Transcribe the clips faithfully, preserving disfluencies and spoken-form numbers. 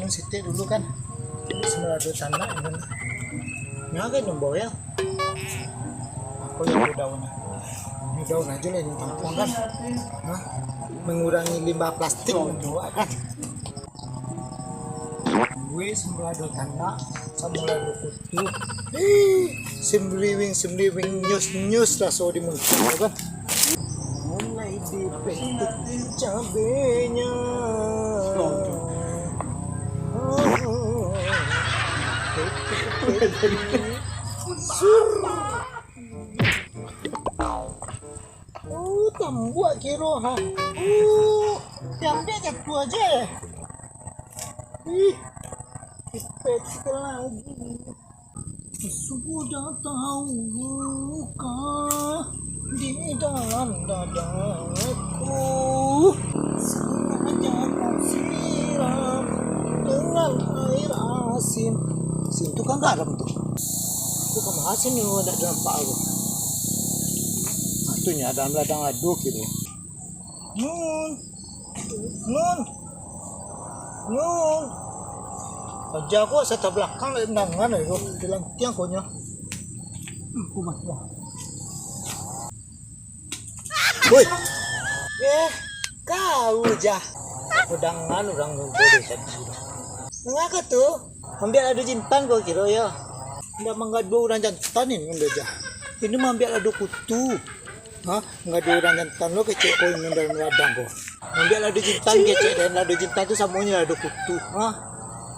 Sitik dulu kan. Sambalado tanak kan. Nyo kan nombor yo. Apo yo daun? Ini daun aja lah ini tampuang kan. Hah? Mengurangi limbah plastik juga kan. Gue sambalado tanak, sambalado kutu. Eh, sembriwing, sembriwing, nyus, nyus raso di mulut kan. Mulai dipetik cabenya. Sur. Oh, tambuak kiro ha. Oh, diambiak jatuah aja. Ih, dipetik lagi. Sudah tahu luka di dalam dadaku, sengaja kau siram dengan air asin. Asin tu kan garam tu. Tu kan asin ni, ndak nampak tu. Nah, tu nyo dalam ladang ado kiro. Nun. Nun. Nun. Aja ko sata belakang lek nangan ayo. Di lantiang ko nyo. Hmm, kumat lah. Woi. Eh, kau jah. Aku dangan urang mudo deh tadi. Ngapa tu? Ambiak lado jintan ko kiro yo. Ndak manggaduah urang jantan ini udah jah. Ini mambiak lado kutu. Ha, manggaduah urang jantan lo kecek ko ini dalam ladang ko. Mambiak lado jintan kecek dan lado jintan tu samonyo lado kutu. Ha.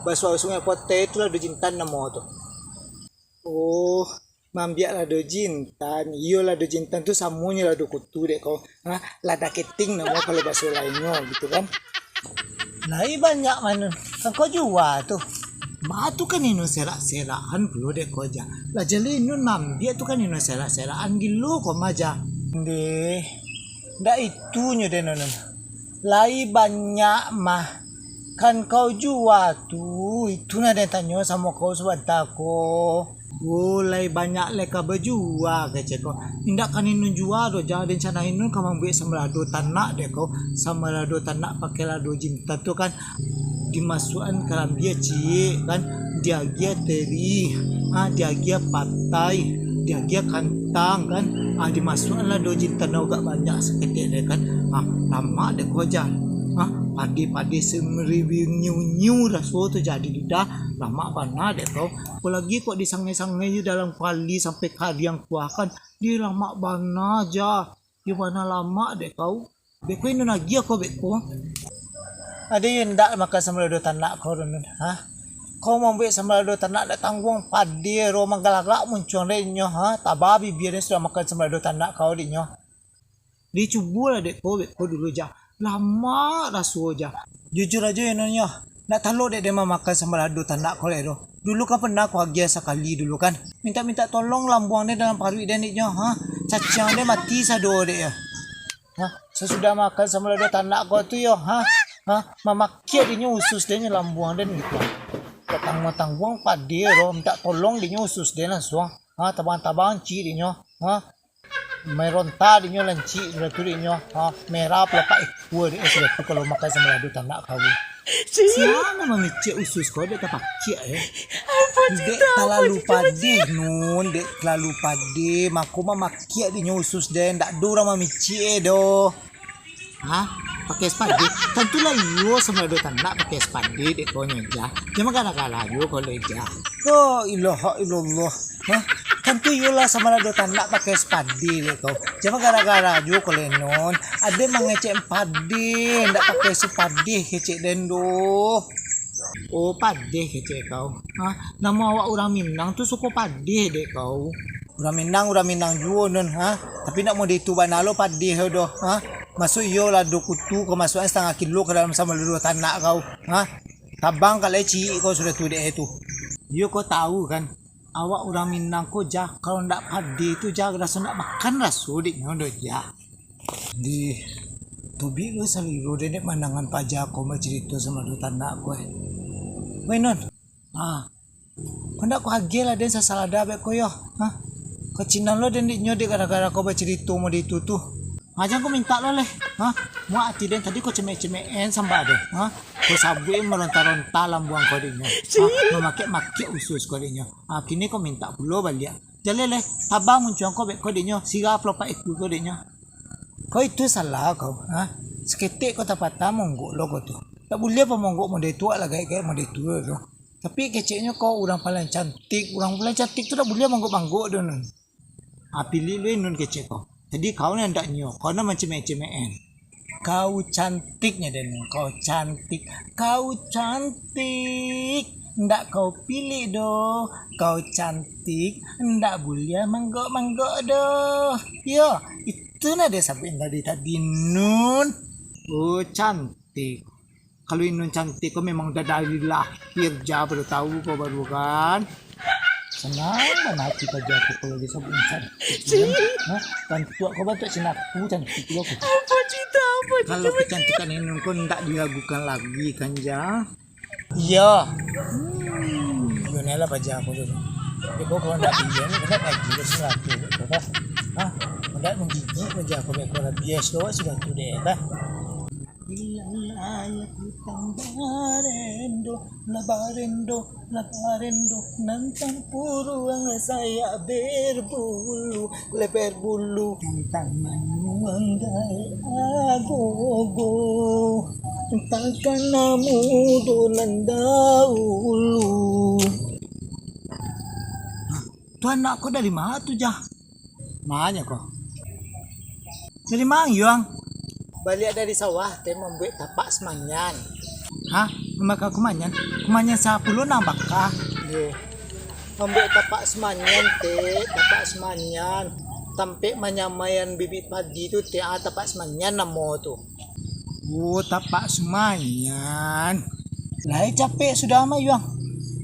Baso Sungai Potai tu lado jintan namo tu. Oh, mambiak lado jintan. Iyo lado jintan tu samonyo lado kutu dek ko. Ha, lada keting namo kalau baso lainnyo gitu kan. Lai banyak manu. Kan kau jua tu. Ma tu kan ino serak-serakan pulo dek ko ja. Lah jali nun mambiak tu kan ino serak-serakan gilo ko ma ja. Ndeh. Ndak itunyo deh nun. Lai banyak mah. Kan kau jua tu. Itu nah den tanyo samo kau sabanta ko. Oh, lai banyak lai ka bajua, kecek ko. Indak kan inun jua doh, ja, rencana inun ka mambuek sambalado tanak dek ko. Sambalado tanak pakai lado jintan tu kan dimasuakan karambia ciek kan, diagiah teri, ha, diagiah patai, diagiah kantang kan, ha, dimasuakan lado jintan agak banyak saketek dek kan. Ha, lamak dek ko ja. Ha, padeh-padeh semeriwing nyiu-nyiu raso tu jadi lidah, lamak bana dek ko. Apolagi kok disangai-sangai jo dalam kuali sampai kariang kuah kan. Di lamak bana ja. Di bana lamak dek kau. Beko inun agiah ko beko. Ade yo ndak makan sambalado tanak kau, Run? Ha? Kau mambuek sambalado tanak dak tangguang padeh ro manggalagak muncuang dek nyo, ha? Taba bibia den sudah makan sambalado tanak kau dek nyo. Dicubolah dek ko, beko dulu ja. Lamak raso ja. Jujur ajo yo, Nun, yo. Ndak talok dek den mamakan sambalado tanak ko lai doh. Dulu kan pernah ko agiah sakali dulu kan. Mintak-mintak tolong lambuang den dalam paruik den dek nyo, ha. Caciang den mati sado dek yo. Ha, sasudah makan sambalado tanak ko tu yo, ha. Ha, mamakiak dek nyo usus den lambuang den gitu. Dak tangguang-tangguang padeh doh, mintak tolong dek nyo usus den lansuang. Ha, tabang-tabang cik dek nyo. Ha. Meronta dek nyo lancik, sudah tu dek nyo, ha, merah pelapak ikua dek nyo sudah tu kalau makan sambalado tanak kau. Sia nan mamicik usus kau dek tapakiak, eh. Dek talalu padeh, Nun, dek talalu padeh, mako mamakiak dek nyo usus den, ndak ado urang mamicik, eh, doh. Ha? Pakai spadeh? Tantulah iyo sambalado tanak pakai spadeh dek ko nyo ja. Jan bagara-gara juo ko lai ja. La ilaha illallah. Ha? Tantu iyolah sambalado tanak pakai spadeh dek ko. Jan bagara-gara juo ko lai, Nun. Ade mangecek padeh, ndak pakai spadeh kecek den doh. Oh, padeh kecek kau. Ha? Namo awak urang Minang tu suko padeh dek kau. Urang Minang, urang Minang juo, Nun, ha? Tapi ndak mode itu bana lo padeh doh, ha? Masuak iyo lado kutu kau masuakan satangah kilo ka dalam sambalado tanak kau, ha? Tabang ka lai ciik kau sudah tu dek tu. Iyo kau tahu kan, awak urang Minang ko ja, kalau ndak padeh tu ja, raso ndak makan raso dek nyo doh ja. Di tobik lo saliro dek mandangan paja kau bacarito sambalado tanak ko, eh. Weh, Nun. Ha. Kau ndak ko agiah lah den sasalada bek ko yo. Ha? Kacinan lo den dek nyo dek gara-gara kau bacarito mode itu tu. Majan ko mintak lo leh. Ha? Muak ati den tadi ko cemek-cemek-en samba den. Ha? Ko sabuik maronta-ronta lambuang ko dek nyo. Ha? Mamakek-makek usus ko dek nyo. Ha, kini ko mintak pulo baliak. Jaleh leh, taba muncuang ko bek ko dek nyo, sirah pulo apak ikua ko dek nyo. Ko itu salah kau, ha? Saketek ko tapatah monggok lo ko tu. Tak buliah pamonggok model tu, lah gaek-gaek model tu tu. Tapi keceknyo kau urang paling cantik, urang paling cantik tu tak buliah monggok-monggok doh nun. Ha, pilih lu nun kecek kau. Jadi kau ni andaknyo, kau nak mancemek-cemek-en. Kau cantiknya den, kau cantik, kau cantik. Ndak kau pilih doh, kau cantik, ndak buliah manggok-manggok doh. Yo, itu nah dia sabuik dari tadi nun. Oh, cantik. Kalau inun cantik ko memang udah dari lahir ja baru tahu ko baru kan. Senang bana ati paja ko kalau disebut cantik. Ha? Bantuak ko bantuak sinaku cantik lo ko. Apa cerita? Apa cerita? Kalau kecantikan inun ko ndak diragukan lagi kan ja. Iya. Hmm. Yo lah paja ko tu. Tapi ko kalau ndak pinjam ni kena lagi ke sinaku ko. Ha? Ndak menggigit paja ko beko lah bias lo sudah tu deh bah. Bilang lah aku tambah rendo, lah barendo, lah barendo, nantang puruang sayak berbulu, lebar bulu. Tantang manuang gaek agogo, takkan namudo nan dahulu. Tu anak ko dari ma tu, Jah? Manyo ko? Dari ma, Yuang? Baliak dari sawah, teh mambuek tapak semanyan. Hah? Mambaka kumanyan? Kumanyan sapulo nan baka? Yo. Mambuek tapak semanyan, teh, tapak semanyan. Tampek manyamaian bibik padi tu, teh, ah, tapak semanyan namo tu. Oh, tapak sumanyan. Lai capek sudah, Mak Yuang?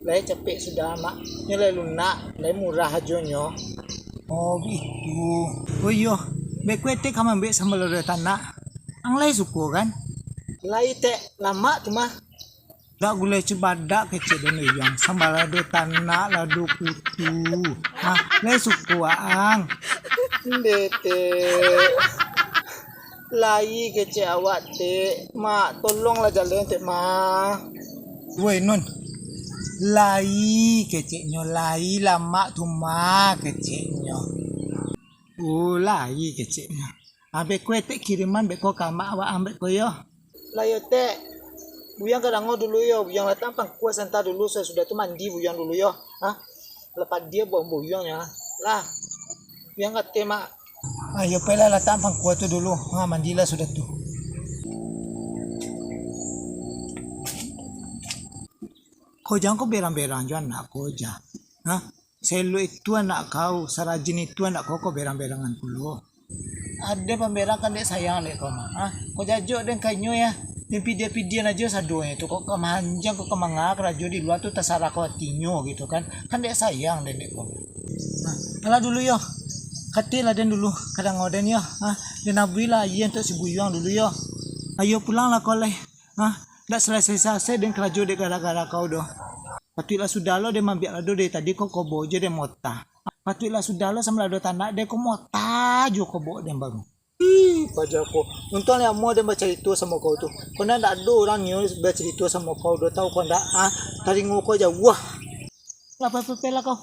Lai capek sudah, Mak. Nyo lai lunak, lai murah ajo nyo. Oh, gitu. Oh iyo, beko etek ka mambek sambal lado tanak. Ang lai suko, kan? Lai, tek, lamak tu mah. Dak gulai cubadak kecek den Yuang, sambal lado tanak, lado kutu. Nah, lai suko ang. Ndeh, tek. Lai kecek awak, tek. Mak, tolonglah jaleh, tek, Mak. Woi, Nun. Lai keceknyo, lai lamak tu, Mak, keceknyo. Oh, lai keceknyo. Abek ko etek kiriman beko ka amak awak ambek ko yo. Lah yo, tek. Buyuang ka dango dulu yo. Buyuang latak pangkua santa dulu, sasudah tu mandi buyuang dulu yo. Ha? Lah padia buah buyuang nyo. Lah. Buyuang kate, Mak. Ayo, pailah latak pangkua tu dulu. Ha, mandilah sudah tu. Ko jangan ko berang-berang jo anak ko, Jah. Ha? Saelok itu anak kau, sarajin itu anak kau, ko berang-berangan pulo. Ado pamberang kan dek sayang dek kau mah. Ha? Kau jajok den ka inyo ya. Den pidia-pidian ajo sadonyo tu. Kau ka manjang, kau ka manga karajo di lua tu tasarah kau atinyo gitu kan. Kan dek sayang den dek kau. Ha, alah dulu yo. Katilah den dulu ka dango den yo. Ha? Den abuilah aia untuak si Buyuang dulu yo. Ayo pulanglah kau lai. Ha? Ndak salasai-salasai den karajo dek gara-gara kau doh. Patuiklah sudah lo den mambiak lado dari tadi kau kobo jo den mota. Patuiklah sudah lo samo lado tanak den ko mota jo kobo den baru. Ih, paja ko. Untuang lai amuah den bacarito samo kau tu. Kau ndak ado urang nio bacarito samo kau doh, tau kau ndak? Ah, talingo kau jauah. Lah, pai, pai, pailah kau.